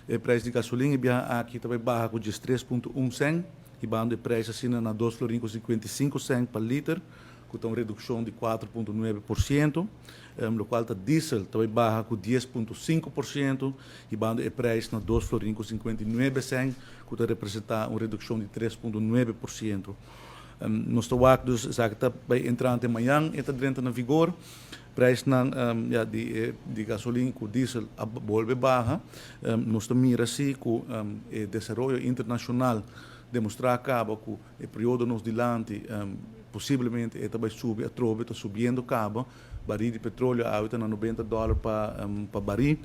E prijs di gasolin biaha aki tambe baha cu 3.1 cent, hibando e prijs asina na 2 florin 55 cent pa liter, cu un reduccion di 4.9%, loke ta diesel tambe baha cu 10.5%, hibando e prijs na 2 florin 59 cent, cu ta representa un reduccion di 3.9%. Nos ta wak dus esaki ta bay entrante mañan, e ta drenta na vigor. Prijs nan ja, di gasolin cu diesel a bolbe baha. Nos ta mira si cu e desaroyo internacional demostra caba cu e periodo nos dilanti posiblemente e ta bay subi atrobe, ta subiendo caba. Baril di petroleo ta na 90 dollar pa baril.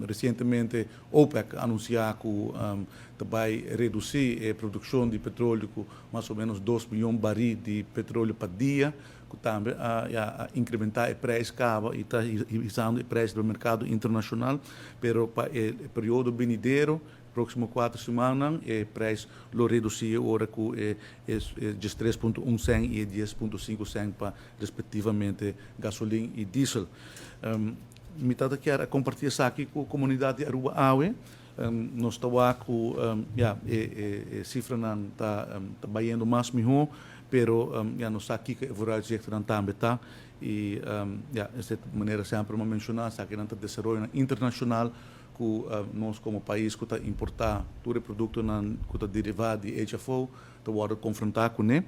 Recientemente OPEC a anuncia cu ta bay reduci e produccion di petroleo cu mas o menos 2 miyon baril di petroleo pa dia, cu tambe ja, a incrementa e prijs caba y ta usando e prijs di mercado internacional, pero pa e periodo venidero, proximo 4 siman, e prijs lo reduci ora cu e 3.1 cent y 10.5 cent pa respectivamente gasolin y diesel. Mi tata kier comparti esaki cu e comunidad di Aruba awe. Nos ta cu ja, e cifranan ta bayendo mas miho, pero ja, nos sa cu e vooruitzichten tambe ta y ja, e manera semper mi a menciona, esaki nan ta desaroyo internacional cu nos como pais cu ta importa tur e productonan cu ta deriva di HFO, ta wordo confronta cu ne.